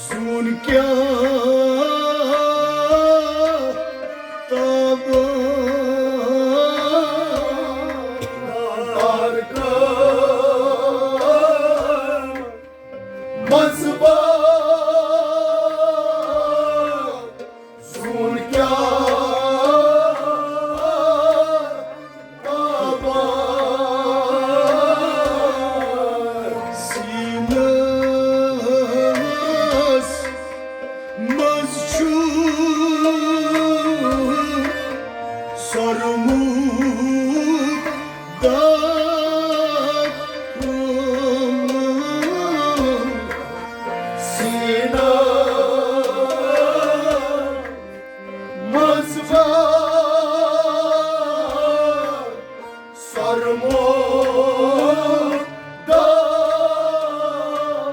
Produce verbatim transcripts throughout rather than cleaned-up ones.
سون کیٛاہ تابان ارکان منٛز بار، سون کیٛاہ تابان سیٖنَس منٛز چھُ سرمُلُک داغ روٚمُت۔ سیٖنَس منٛز بار سرمُلُک داغ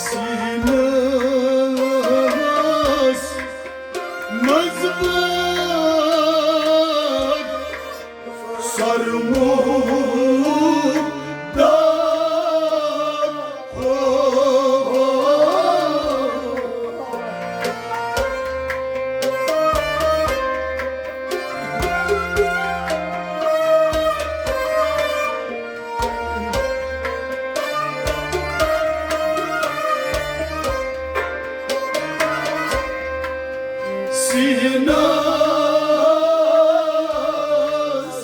سیٖنَس منٛز بار سرمُلُک داغ۔ سیٖنَس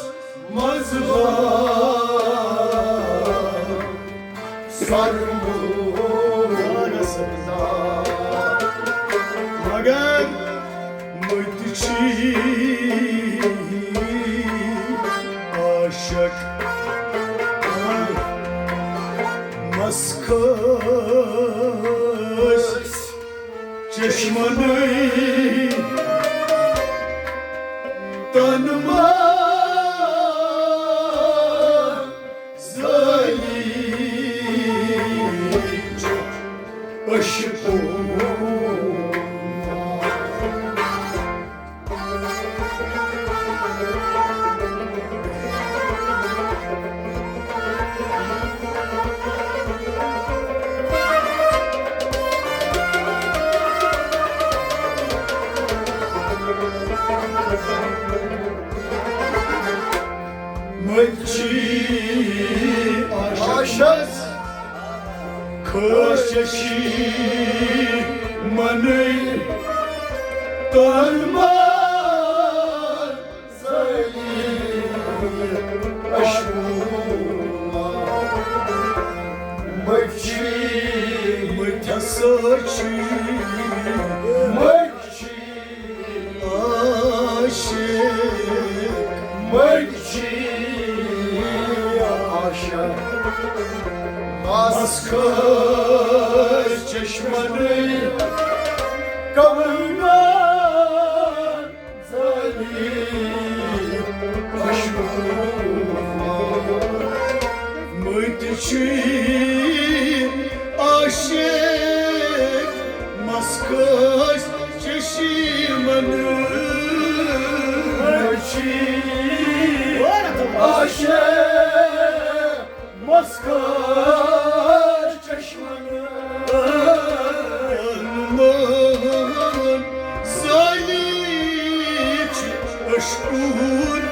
منٛز بار سرمُلُک داغ۔ مگر مٔتۍ چھِ عاشق مَس کھٲسۍ چشمنٕے تن منٛز زٲلی چھِ عشقُک۔ مٔتۍ چھِ عاشق کھٲسۍ چشمنٕے تن منٛز زٲلی عشقُک۔ مٔتۍ چھِ، مٔتۍ ہسا چھِ، مٔتۍ چھِ عاشق، مٔتۍ چھِ عاشق۔ مَس کھٲسۍ چشمنٕے کمن منٛز زٲلی عشقُک۔ مٔتۍ چھِ، عاشق مَس کھٲسۍ چشمنٕے۔ مٔتۍ چھِ عاشق مَس کھٲسۍ چشمنٕے۔ زٲلی چھِ عشقُک۔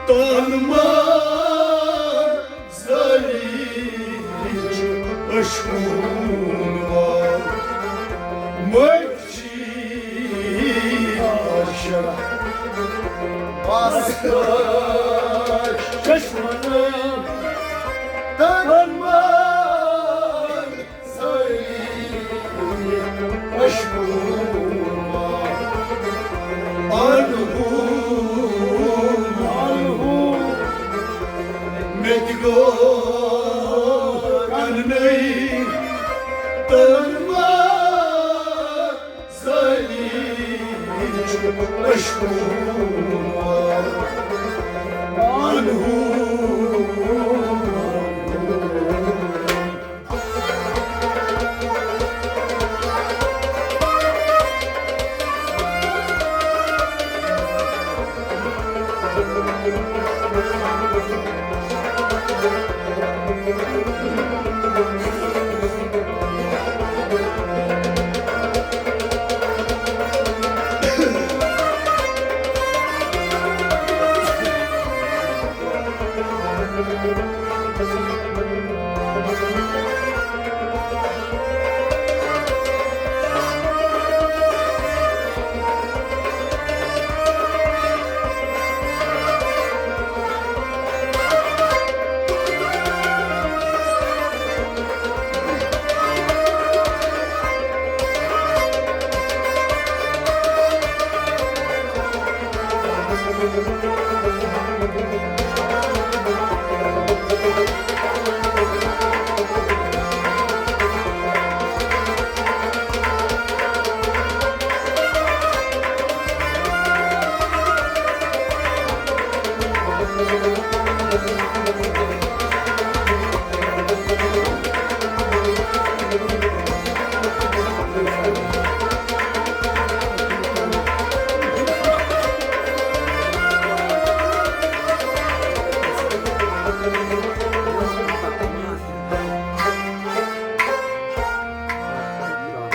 تن منٛز زٲلی چھِ عشقُک۔ مٔتۍ چھِ عاشق مَس کھٲسۍ چشمنٕے تن منٛز زٲلی عشقُک۔ انہو، انہو، مےٚ تہِ گوٚو کننٕے تن منٛز زٲلی عشقُک۔ انہو۔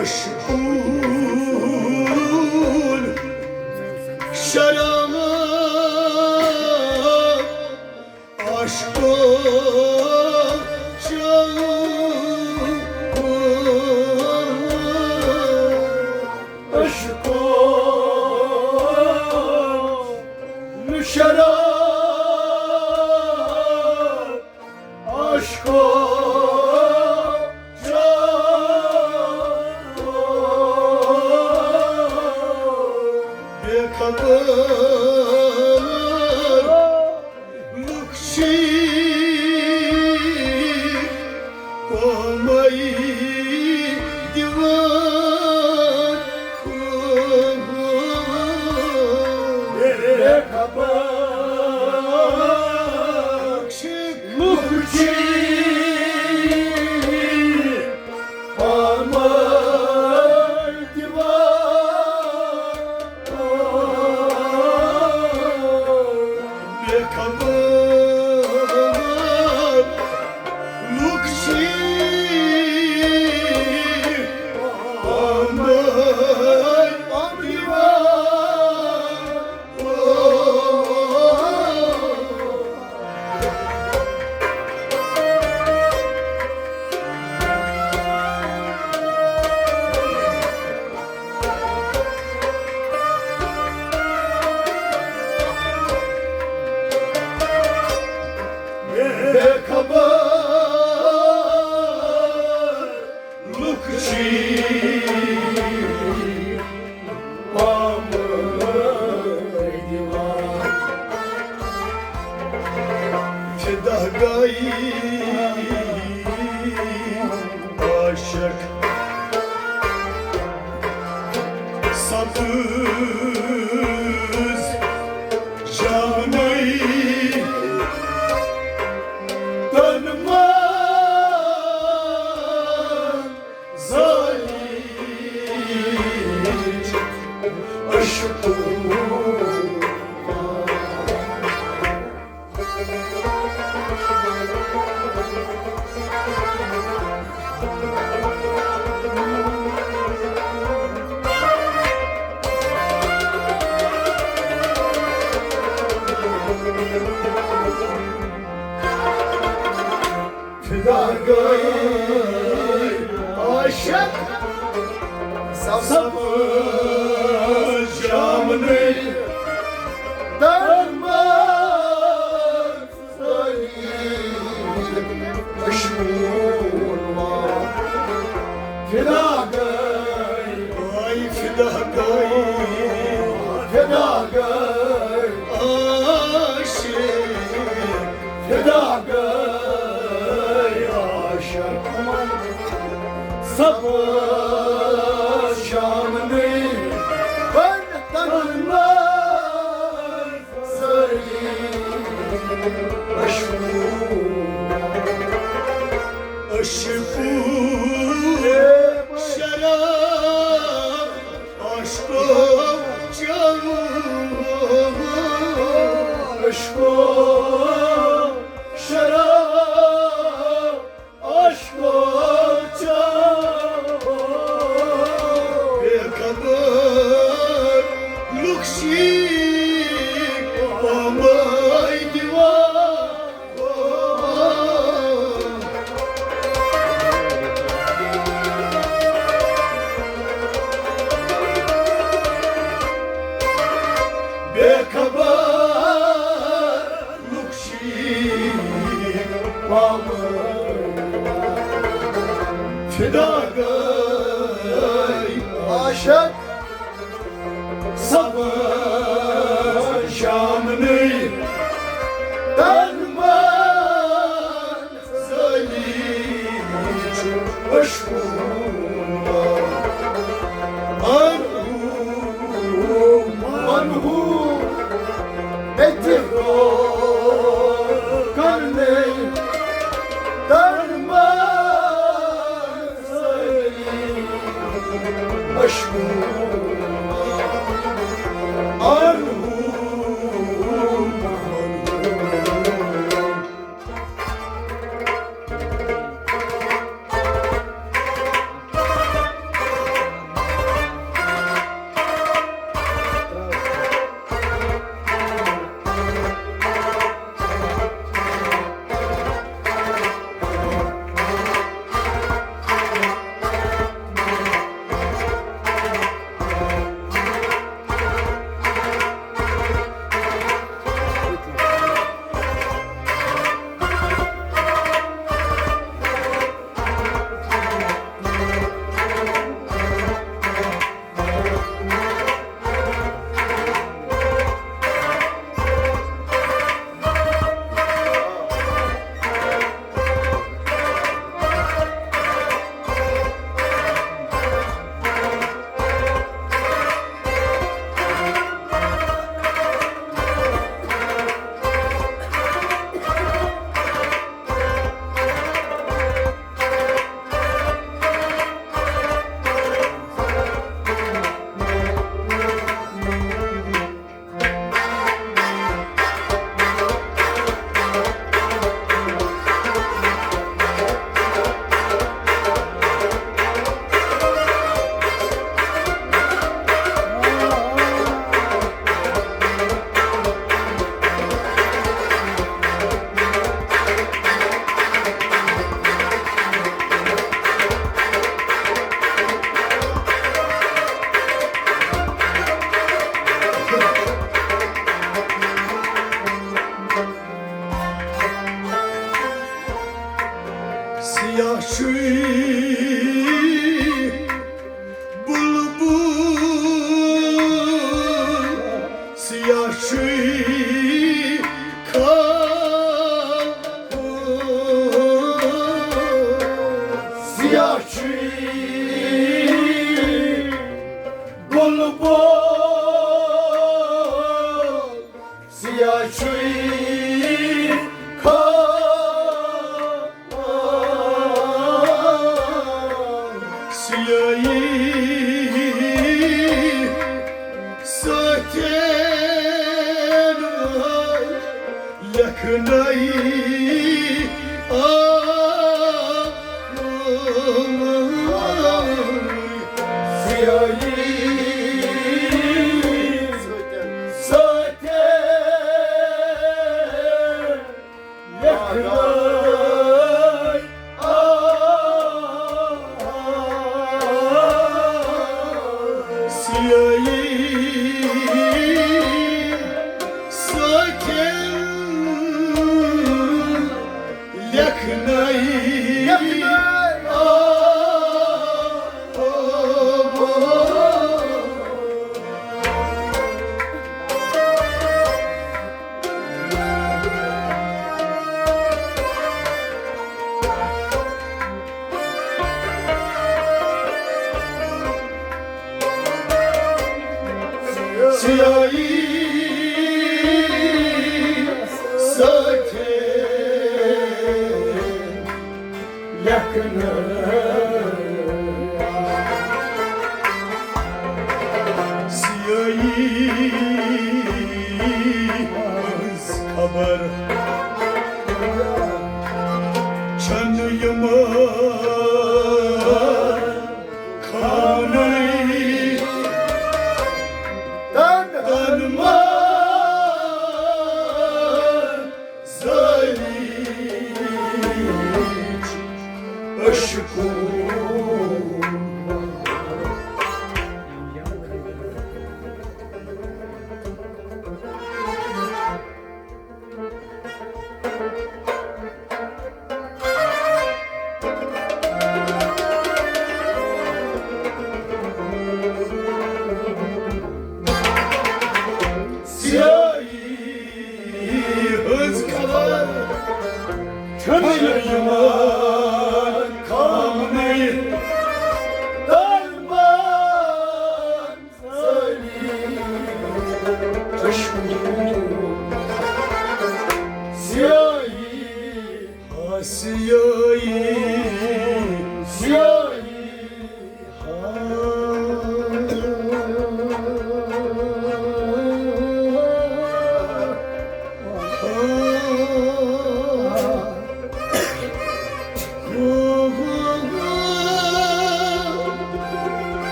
عشقون شراب، عشقو چون، عشقو شراب، عشقو بے خبر لوٗکھ چھِ پامَے دِوان۔ بے خبر لوٗکھ چھِ پامَے دِوان۔ بے خبر لوٗکھ چھِ پامَے دِوان۔ بے خبر لوٗکھ چھِ پامَے دِوان۔ فدا گٔے عاشق سبز جامنٕے تن منٛز زٲیِج عشقو۔ فدا گٔے عاشق سبز جامنٕے تن منٛز عشقون وار۔ فدا گٔے، آے فدا گٔے، فدا گٔے عاشق۔ فدا گٔے عاشق سبز جامنٕے تن منٛز زٲیِج عشقو۔ عشقو شراب عشقو چاوو، عشقو شراب عشقو چاوو۔ بے خبر لوٗکھ چھِ پامَے دِوان۔ بے خبر لوٗکھ چھِ پامَے۔ فدا گٔے عاشق سبز جامنٕے تن منٛز زٲیِج عشقون وار۔ انہو منہو بیترو کرنے تن منٛز عشقو۔ سیٲہی سۭتۍ لیکھنَے آ سیٲہی سۭتۍ لیکھنَے آ سیٲہی سۭتۍ لیکھنَے آ سیٲہی سۭتۍ لیکھنہٕ۔ سیٲہی ہٕنٛز خبر چھنہٕ یِمن خانٕے تن من زٲلیچ عشقو۔ سیٲہی ہٕنٛز خبر چھنہٕ یِوان خامنٕے طالبان۔ سیٲہی، آ، سیٲہی، سیٲہی۔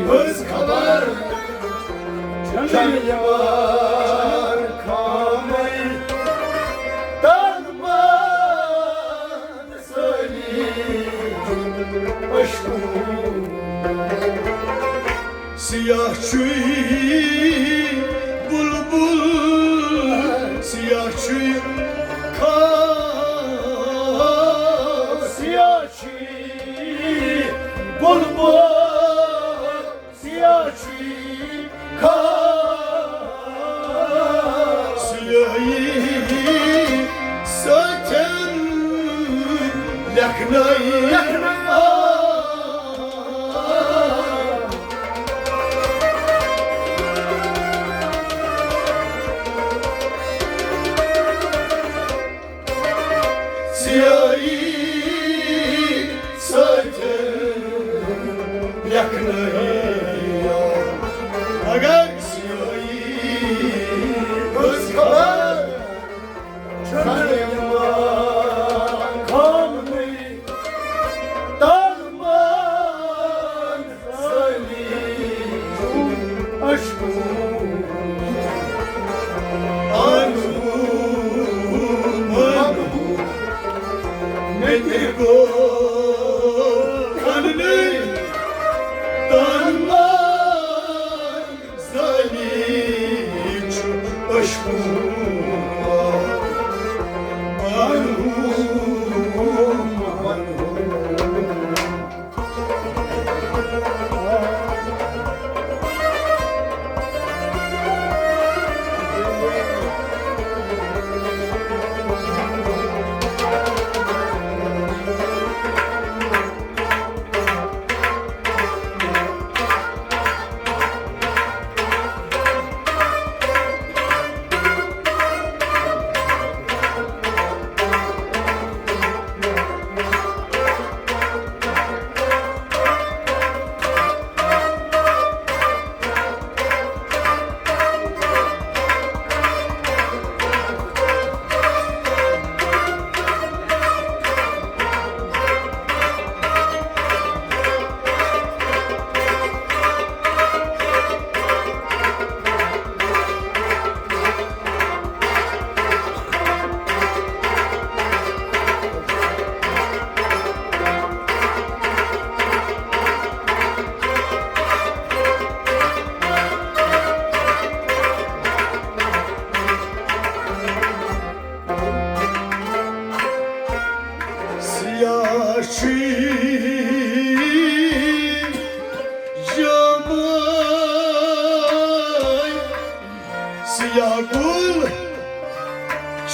ہٕنٛز خبر چھنہٕ یِوان خامٕے طالبان سٲری عشقو۔ سیاہ چھُے بُلبُل، سیاہ چھُے خار، سیاہ چھُے بُلبُل، سیاہ چھُے خار۔ سیاہی سۭتۍ لیکھنَے آ۔ سیٲہی سۭتۍ لیکھنہٕ یِوان۔ اگر سیٲہی ہٕنٛز خبر چھنہٕ یِوان خامنٕے یا چھی جمٲے سیاہ گُل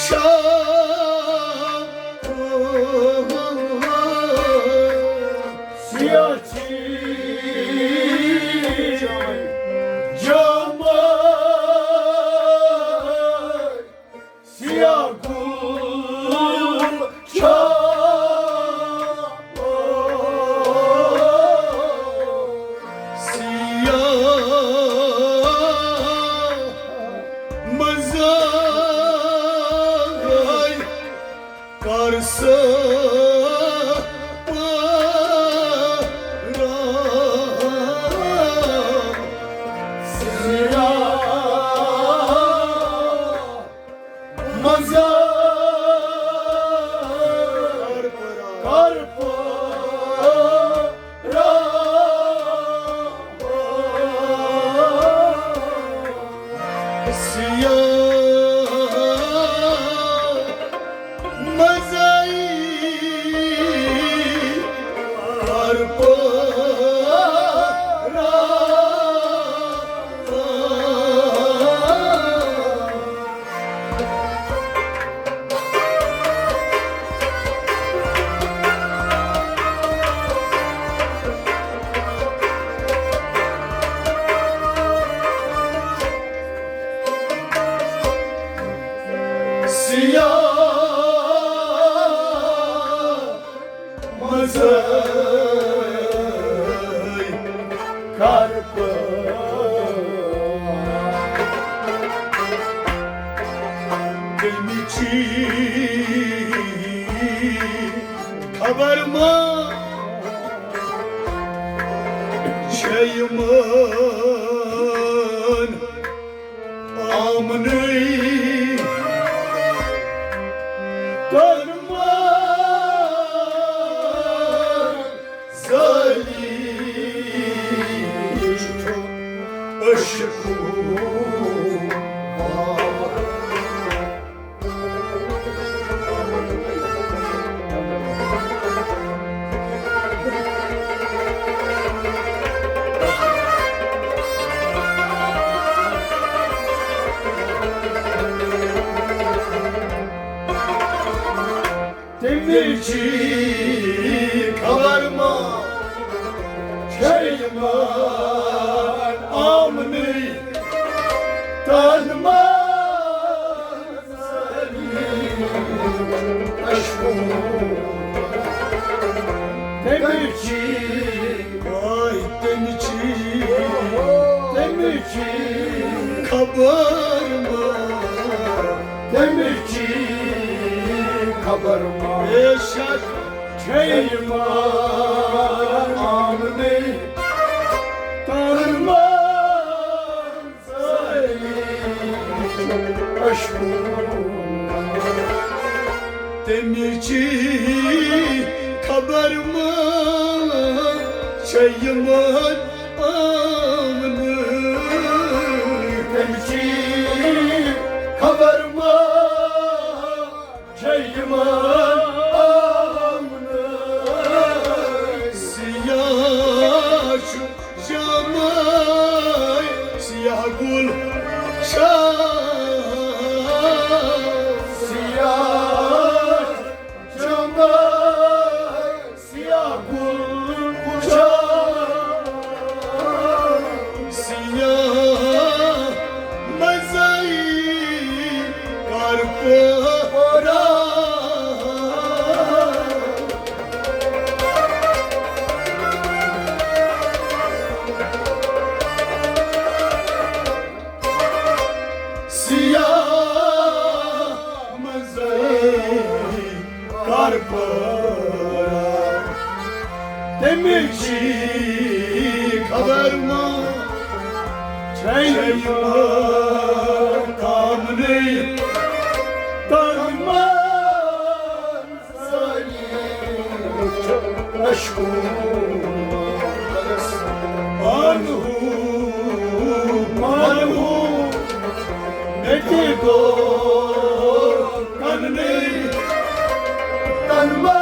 شاہ۔ سیاہ چھی جمٲے سیاہ گُل شاہ۔ سیاہ مزاے کر سا پران۔ سیاہ مزار کر پران۔ سیاہ مزائی کر پران۔ سیاہ مزٲے کر پٲدٕ۔ تٔمِچی خبر ما چھےٚ یِمن آمنٕے۔ کر ما زٲلی چھُ عشقُک باغ۔ تٔمِچی خبر ما چھےٚ یِمن آمنٕے۔ تن ما تٔمِچی، آے تٔمِچی، تٔمِچی خبر ما، تٔمِچی خبر ما۔ بے شک چھے یِمن آمنٕے۔ تن ما تٔمِچی خبر ما چھےٚ یِمن آمنٕے۔ تٔمِچی خبر ما چھےٚ یِمن آمنٕے۔ سیاہ چھُ جمٲے سیاہ گُل شاہ۔ سیاہ جمٲے سیاہ گُل شاہ۔ سیاہ مزائی کر پورا۔ سیاہ مزائی کر پورا۔ تٔمِچی خبر ما چھے یِمن آمنٕے۔ تن ما سٲری عشقُک پانہٕ ہُہ، پانہٕ ہُہ مےٚ تہِ گوٚو کننٕے۔ تن ما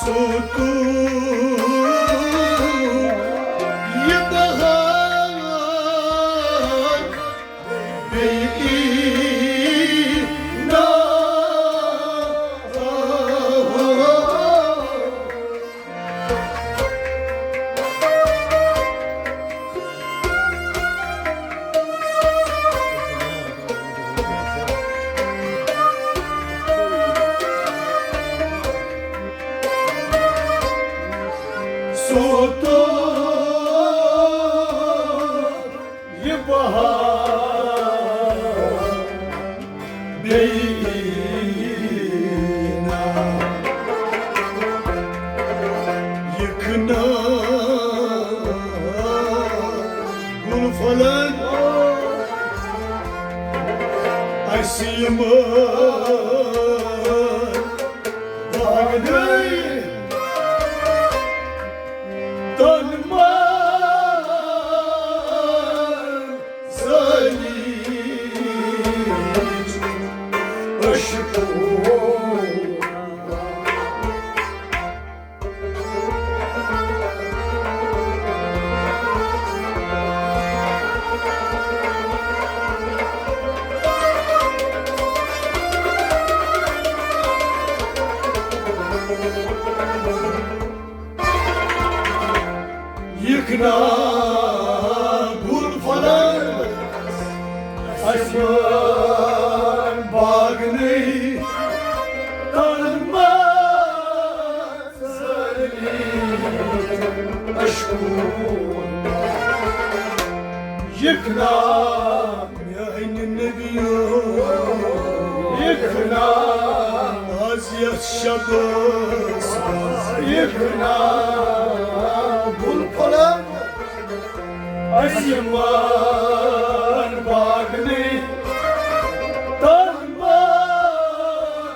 سوتو یہ بہار بیٚیہِ یی نا۔ سوتو یہ بہار بیٚیہِ نا۔ یہِ کنا گُل پھۄلن اَسہِ یِمن باغن تن من زٲلِج عشقو۔ یہِ کنا گُل پھۄلن اَسہِ یِمن باغنٕے تن من زٲلِج عشقو۔ یہِ کنا میانہِ نبیو، یہِ کنا از یتھ شبس منٛز، یہِ کنا گُل پھۄلن اَسہِ یِمن باغنٕے تن من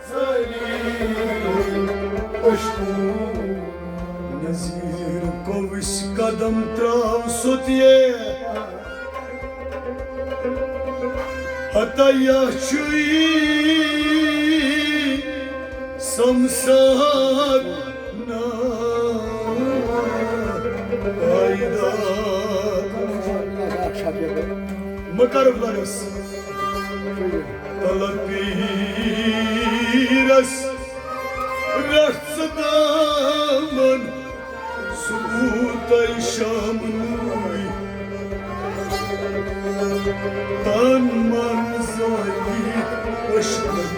زٲلِج عشقو۔ نذیر کوٚوُس قدم تراو سوٚت یے۔ ہتا یا چھُے سمسار نا پایدار۔ مہ کر بلس طلب پیرس رٹھ ژٕ دامن۔ سُہ گوٚو تۄہہِ شامنٕے تن من زٲیِتھ عشقن۔